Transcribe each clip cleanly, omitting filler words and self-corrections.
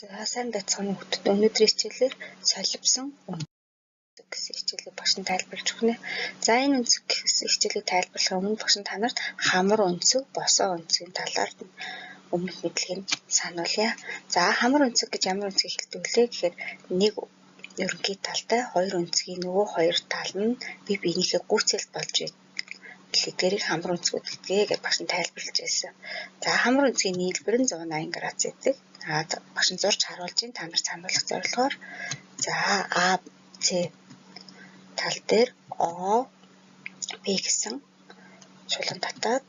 За сайн байцгаана уу хүүхдүүд. Өнөөдрийн хичээлээр соливсон өнцөг гэсэн хичээлийг багш нь тайлбарлаж өгнө. За энэ өнцөг гэсэн хичээлийг тайлбарлахын өмнө багш нь та нарт хамар өнцөг, босоо өнцөгийн талаар өмнөх мэдлэгийг сануулъя. За хамар өнцөг гэж ямар өнцгийг хэлдэг вүлээ гэхээр нэг ерөнхий талтай хоёр өнцгийн нөгөө хоёр тал нь бие биенийхээ гүйцэл болж эдгээрийг хамар өнцгүүд гэдгээ гэж багш нь тайлбарлаж байсан. За хамар өнцгийн нийлбэр нь 180 градус гэдэг. Багш нь зурж харуулж байна та нар сануулах зорилгоор. За А С тал дээр О Б гэсэн шулуун татаад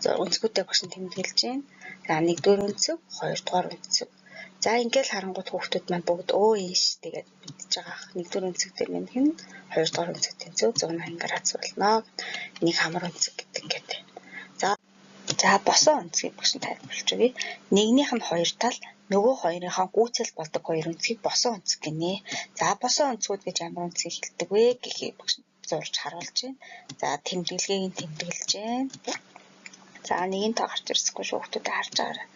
за өнцгүүдээ багш нь тэмдэглэж байна. За 1-р өнцөг, 2-р өнцөг. За ингээл харангуут хүүхдүүд маань бүгд өө энэ шүү дээ гэдээ мэдж байгаа. 1-р өнцөг дээр нэмэх нь 2-р өнцөг тэнцүү 180 градус болно. Энийг хамар өнцөг гэдэг ингээд. За босоо өнцгийг багш нь тайлбарлаж өгье. Нэгнийх нь хоёр тал, нөгөө хоёрынхаа гүйцэл болдог хоёр өнцгийг босоо өнцөг гинэ. За босоо өнцгүүд гэж ямар өнцгийг хэлдэг вэ гэхийг багш нь зурж харуулж байна. За тэмдэглэгийг нь тэмдэглэж байна. За нэг нь тоо гарч ирсэхгүй шүү хүүхдүүдэд харж байгаарай.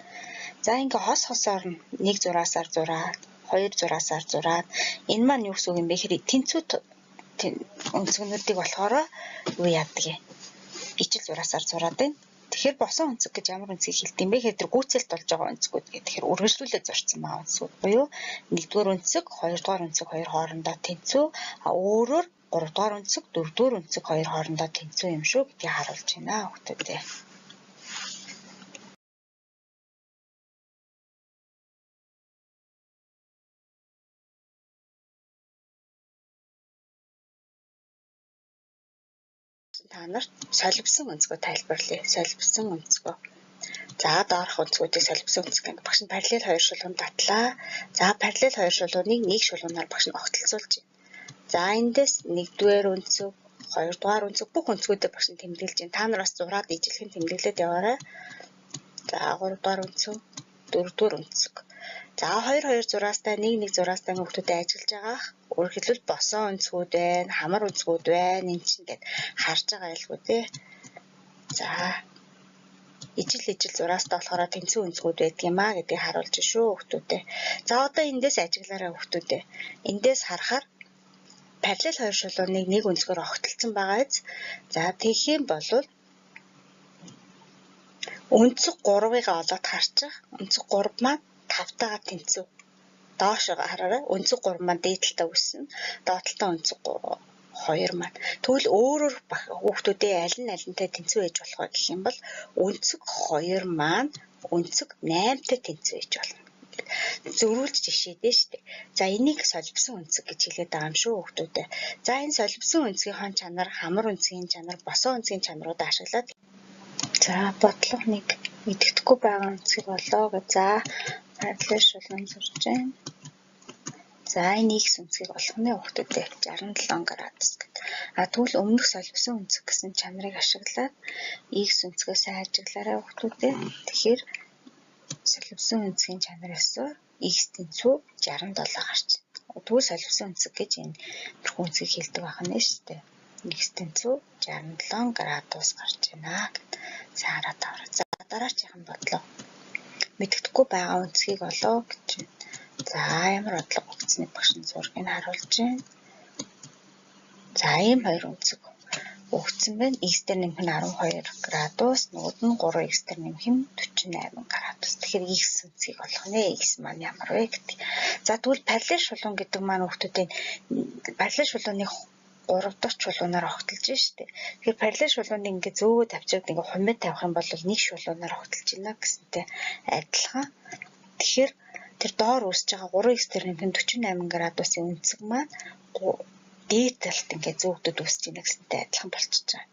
За ингээ хос хосоор нь нэг зураасаар зураад, хоёр зураасаар зураад энэ маань юу гэсэн үг юм бэ гэхээр тэнцүү өнцгнүүдийг болохоор юу яадаг юм? Ижил зураасаар зураад байна. Тэгэхээр босон өнцөг гэж ямар өнцгийг хэлдэг юм бэ гэхээр тэр гүйцэлд болж байгаа өнцгүүд гэх. Тэгэхээр үргэлжлүүлээд зурсан байгаа өнцгүүд буюу 1-р өнцөг, 2-р өнцөг хоёр хоорондоо тэнцүү, өөрөөр 3-р өнцөг, 4-р өнцөг хоёр хоорондоо тэнцүү юм шүү гэдгийг харуулж байна хүүхдүүдээ. Та нарт соливсон өнцгөө тайлбарлая. Соливсон өнцгөө. За доорх өнцгүүдийг соливсон өнцөг гэх. Багш нь параллел хоёр шулуун татлаа. За параллел хоёр шулууныг нэг шулуунаар багш нь огтлцуулж байна. За эндээс 1-р өнцөг, 2-р өнцөг бүх өнцгүүдээ багш нь тэмдэглэж байна. Та нар бас зураад ижилхэн тэмдэглээд яваарай. За 3-р өнцөг, 4-р өнцөг. За 2 2 зураастай 1 1 зураастай хүүхдүүдэд ажиллаж байгаах. Өөрөөр хэлбэл босон өнцгүүд байна, хамар өнцгүүд байна. Энэ чинь гээд харж байгаа ялгүй те. За ижил ижил зураастай болохоор тэнцүү өнцгүүд байдаг юм а гэдгийг харуулж шүү хүүхдүүдээ. За одоо эндээс ажиглаарай хүүхдүүдээ. Эндээс харахаар параллел хоёр шулууныг нэг өнцгөр огтлцсон байгаа биз. За тэгэх юм бол өнцөг 3-ыг олоод харчих. Өнцөг 3 маань 5-тайгаа тэнцүү. Доошоо хараарай. Өнцөг 3 маань дээд талдаа үүснэ. Доод талдаа өнцөг 2 маань. Тэгвэл өөрөөр хүүхдүүдээ аль нь алинтай тэнцүү байж болох вэ гэх юм бол өнцөг 2 маань өнцөг 8-тай тэнцүү байж болно. Зөрүүлж жишээдээ шүү дээ. За энийг соливсон өнцөг гэж хэлээд байгаа юм шүү хүүхдүүдээ. За энэ соливсон өнцгийнхаа чанар, хамар өнцгийн чанар, босоо өнцгийн чанаруудаа ашиглаад за бодлого нэг мэддэхгүй байгаа өнцгийг олоо гэж. За параллел шулуун зурж байна. За энэ x өнцгийг олох нэ хүүхдүүдээ 67 градус гэдэг. А тэгвэл өмнөх соливсон өнцөг гэсэн чанарыг ашиглаад x өнцгөө сайн ажиглаарай хүүхдүүдээ. Тэгэхээр соливсон өнцгийн чанараас x тэнцүү 67 гарч. Тэгвэл соливсон өнцөг гэж энэ тэрхүү өнцгийг хэлдэг байх нь шүү дээ. X тэнцүү 67 градус гарч байна гэд. Сайн хараад аваарай. За дараачих нь бодлого. Мэддэхгүй байгаа өнцгийг олоо гэж байна. За ямар бодлого өгснийг багш нь зургийг харуулж байна. За ийм хоёр өнцөг өгсөн байна. X дээр нэмэх нь 12 градус, нөгөөд нь 3x дээр нэмэх нь 48 градус. Тэгэхээр x өнцгийг олох нэ. X маань ямар вэ гэдэг. За тэгвэл параллел шулуун гэдэг маань хүүхдүүдийн параллел шулууныг 3 дахь шулуунаар огтолж штэ. Тэгэхээр параллел шулууныг ингээ зөөгөө тавьчаад ингээ хумид тавих юм бол нэг шулуунаар огтолж байна гэсэнтэй адилхан. Тэгэхээр тэр доор үүсэж байгаа 3x дээр нэмэх нь 48 градусын өнцөг маань дээд талд ингээ зөөгдөд үүсэж байна гэсэнтэй адилхан болчихж байгаа.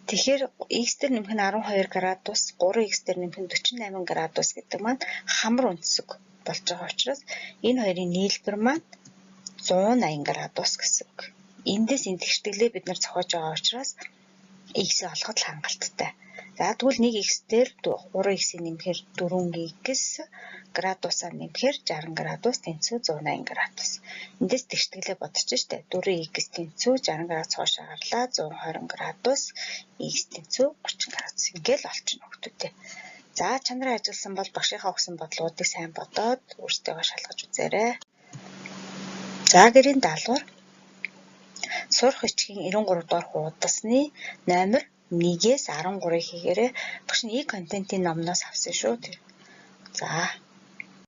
Тэгэхээр x дээр нэмэх нь 12 градус, 3x дээр нэмэх нь 48 градус гэдэг маань хамар өнцөг болж байгаа учраас энэ хоёрын нийлбэр маань 180 градус гэсэн үг. Эндээс энэ тэгштэглээ бид нар зохиож байгаа учраас x-ийг олоход л хангалттай. За тэгвэл 1x дээр 3x-ийг нэмэхээр 4x градусаар нэмэхээр 60 градус тэнцүү 180 градус. Эндээс тэгштгэлээ бодчих штэ. 4x тэнцүү 60 градус хоошоо гарлаа 120 градус, x тэнцүү 30 градус. Ингээл олчихно хүүхдүүдээ. За, чанараа ажилласан бол багшийнхаа өгсөн бодлогуудыг сайн бодоод өөрсдөө шалгаж үзээрэй. За, гэрийн даалгавар: сурах бичгийн 93 дугаар хуудасны номер 1-ээс 13-ыг хийгээрэй. Багш нь e-контентын номноос авсан шүү. За.